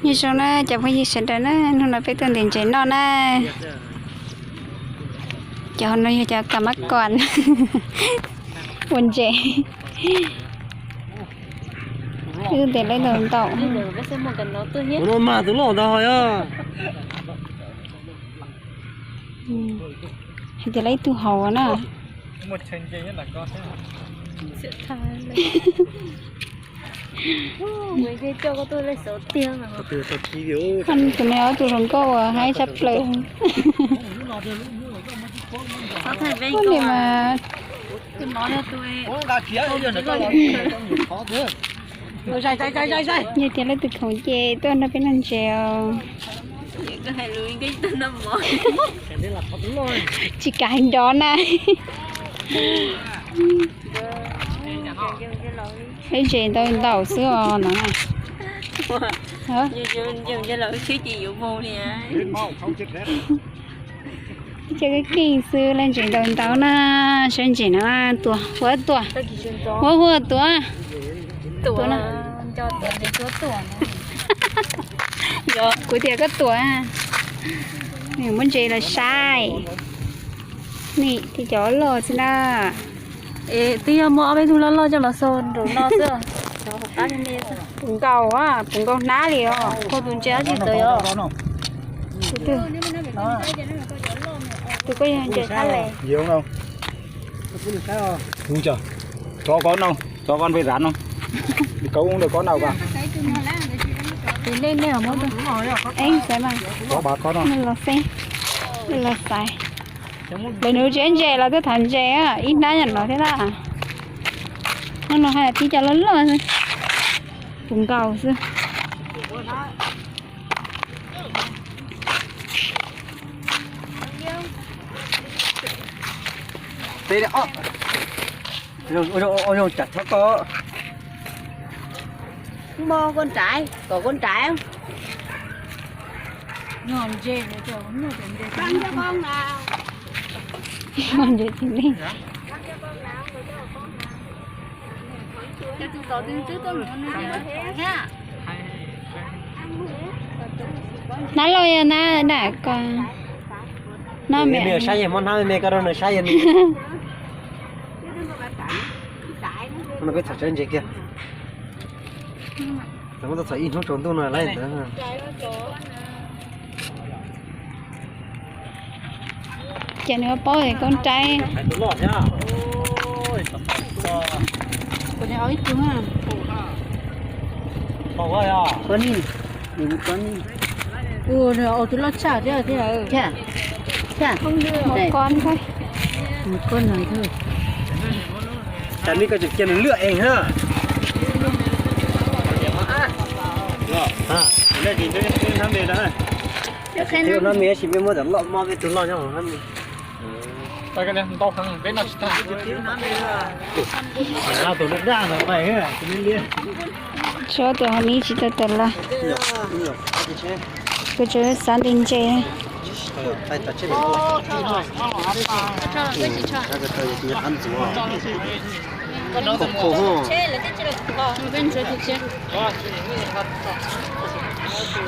Nyob zoo na cov phooj ywg sawv daws na, hnub no peb tuaj ntim ntses noj na. Cov no yog cov kam mab kom ua ntses. Wb ntim lawv ntau ntau. Tus no mas tus loj ntag yog. Hais tias lawv ib tug haus na. Tus no ob tug hluas nkauj uas haib tshaj plaws. Ub, niam mas yog tias leej twg khoom ces tuaj nrog peb noj ntses os. Tsis kam hais nrov na. Ib ntses ntau ntau xwb os no. Ib co keej keej xwb, lawv ntses ntau ntau na, saib ntses na, tua, huab tua, huab huab tua. Tua na. Kuv tias koj tua. Muab ntses los saib. Nim thiab cov loj xwb na. Es twb yog muaj ob peb tug loj loj coj los xaus nraum no xwb. Puv nkaus, puv nkaus hnab li os, kho tus ntses dab tsi tawm os. Tus koj yog ntses thab les. Cov ko no, cov ko npe dab no. Kau ub ntawm ko no ko. Tus nej nej muab, eb xaiv mas, los xaiv, los xaiv. Lawv nws tsev ntses los twb thov ntses ib hnab nyom no thiab na. Hnub no hais tib co loj loj xwb, puv nkaus xwb. Ua zoo tsam txhob ko. Muaj koj nraiv, kom koj nraiv. Hnab loj yog hnab dam ko. Hnab me me saib yog muab hnab me me ko rau nws saib yog nws. Hnub no peb txhom tsaib ntses kiag. Txawm muab tau txhom ib hnub tsaus ntuj no lawm ntawd. Ces nws paub tias koj nraiv. Ua tus loj tshaj thiab thiab. Mus ko ntag. Mus ko ntag. Tsam nej ko tseem cia nws lwj eeg na. Hnab me tab sis peb muab cov loj mob peb tus loj nyob hnab me. Tshuav tus hauv ni tsis tau tawm los. Kuv tsuas xav nti ntses.